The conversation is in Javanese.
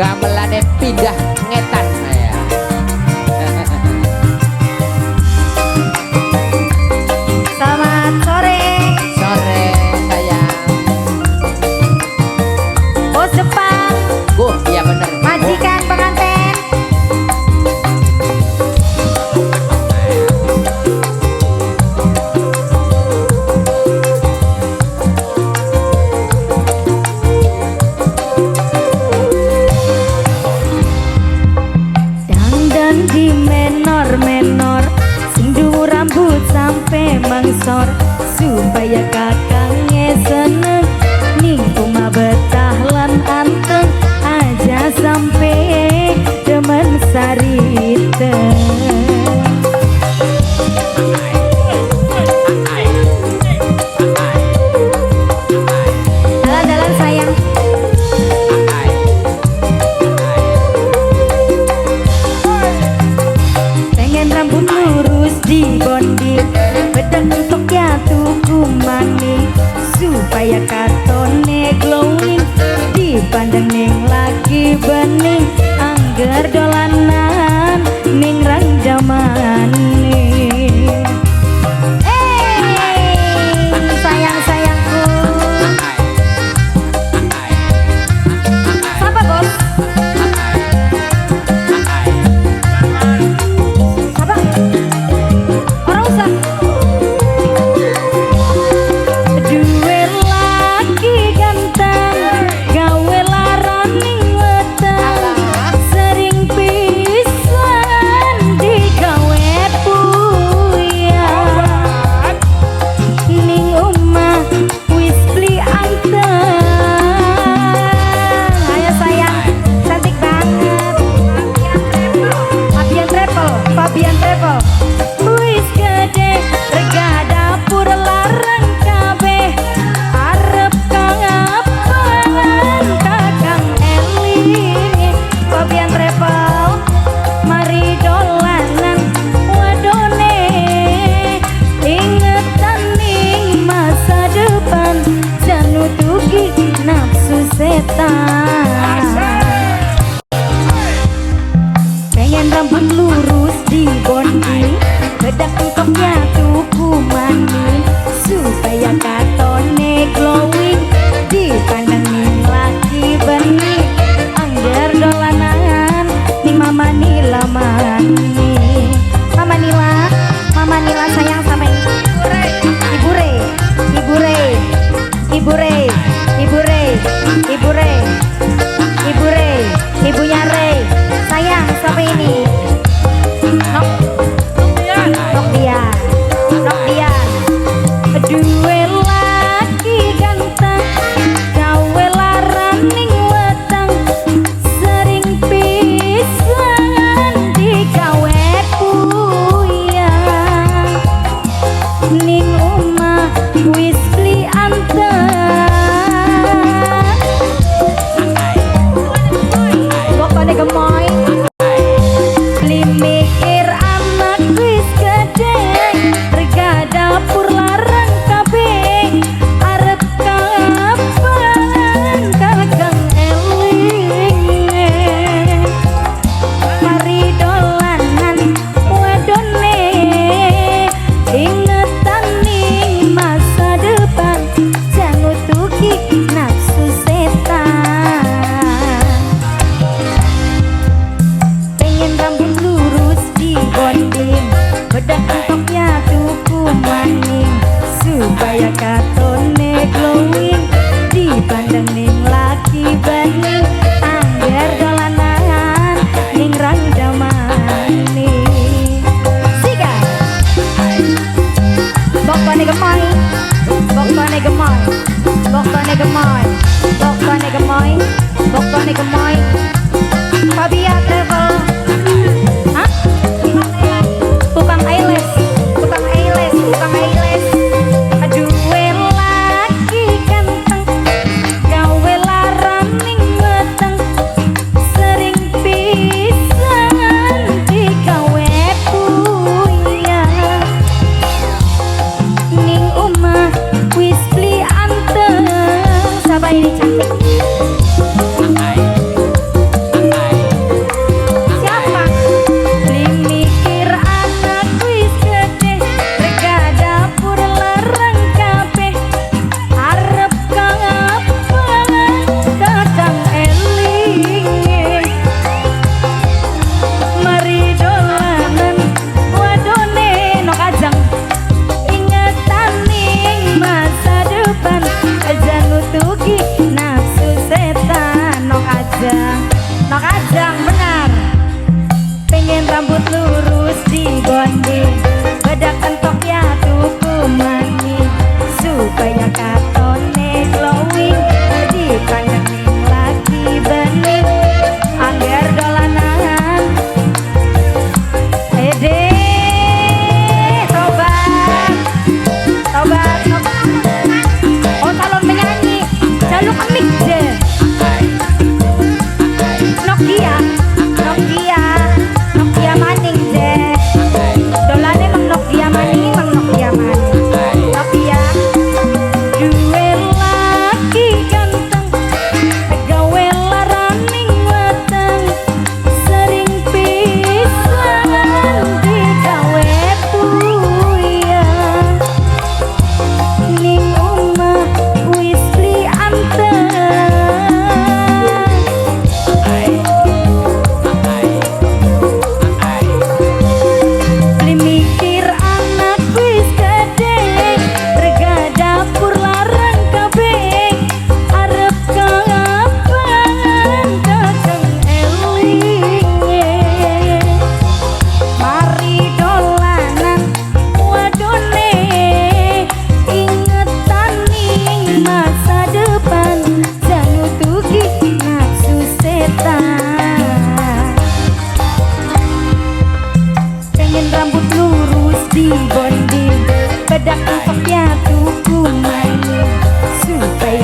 Gamelane pindah ngetan ya. Selamat sore. Sore sayang. Bos Jepang. Oh, iya bener. Majikan pengantin. Dandan di menor-menor, sing dhuwur rambut sampe mangsor, supaya kakangnya seneng ning omah betah lan anteng, aja sampe demen sarite. Dalan-dalan sayang. Pengen rambut lurus di bondi, bedak untuk ya tuku maning, supaya katone glowing, dipandang ning laki bening, angger dolanan ning rang jamane. Hey, sayang sayangku. Siapa bos? Siapa? Orang usah. Duwe laki ganteng, gawe laraning weteng, sering pisan digawe puyang. Ning omah wis beli anteng. Ayo sayang, cantik banget. Fabian Travel, Fabian Travel. Wis gede, rega dapur larang kabeh. Arep kapan kakang eling. Fabian Travel, mari dolanan wadone. Ingetan ning masa depan, janutuki nafsu setan. Pengen rambut lurus di bondi, bedak entoknya tuku maning, supaya katone glowing, dipandang ning laki bening, angger dolanan ning Mama Nila mani. Mama Nila, Mama Nila sayang sama ini. Ibu Re, Ibu Re, Ibu Re, Ibu Re, Ibu Re, Ibu Re, ibunya Re. Sayang sampai ini. Nok, Nokdian, Nokdian. Duwe laki ganteng, gawe laraning weteng, sering pisan digawe puyang. Ning omah wis beli anteng. Bedak entoknya tuku maning supaya